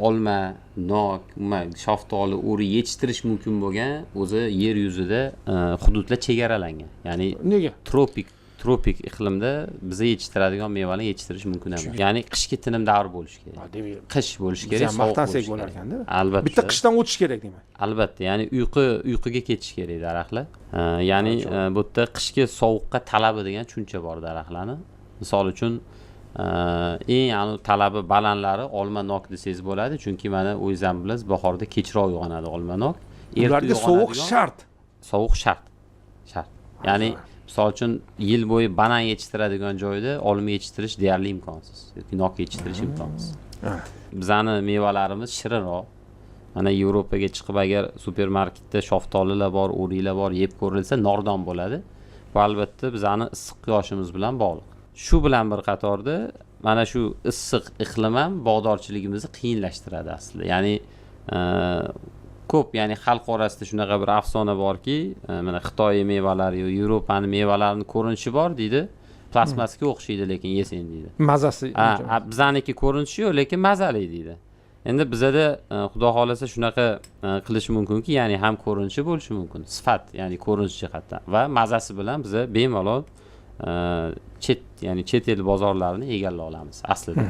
Olma, nok, umuman shaftoli, o'rik yetishtirish mumkin bo'lgan o'zi yer yuzida hududlar chegaralangan, ya'ni Nega? tropik iqlimda biza yetishtiradigan mevalarni yetishtirish mumkin emas, ya'ni qishki tinim davri bo'lishi kerak. Ha, demak, Qish bo'lishi biz kerak, ham sovuq maqtansak bo'lishi bo'lar kerak. ekanda. Albatta. Bitta qishdan o'tish kerak, demak. Albatta, ya'ni uyquga ketish kerak daraxtlar. Ya'ni bu yerda qishki sovuqqa talabi degan tushuncha bor daraxtlarni. Misol uchun, eng anavi talabi balandlari olma, nok desangiz bo'ladi, chunki mana o'zingiz ham bilasiz, bahorda kechroq uyg'onadi olma, nok. Erta Ularga sovuq uyg'onadigan- shart. Sovuq shart. Ya'ni misol uchun, yil bo'yi banan yetishtiradigan joyda olma yetishtirish deyarli imkonsiz yoki nok yetishtirish imkonsiz. Bizani mevalarimiz shirinroq. Mana Yevropaga chiqib, agar supermarketda shaftolilar bor, o'riklar bor, yeb ko'rilsa, nordon bo'ladi. Bu albatta bizani issiq quyoshimiz bilan bog'liq. Shu bilan bir qatorda mana shu issiq iqlim ham bog'dorchiligimizni qiyinlashtiradi aslida. Ya'ni ko'p, ya'ni xalq orasida shunaqa bir afsona borki, mana Xitoy mevalari yo Yevropani mevalarini ko'rinishi bor deydi, plastmasga o'xshaydi, lekin yesang deydi. Mazasi Ha, bizaniki ko'rinishi yo'q, lekin mazali deydi. Endi bizada xudo xohlasa shunaqa qilish mumkinki, ya'ni ham ko'rinishi bo'lishi mumkin, sifat, ya'ni ko'rinish jihatdan va mazasi bilan biza bemalol chet, ya'ni chet el bozorlarini egallay olamiz aslida.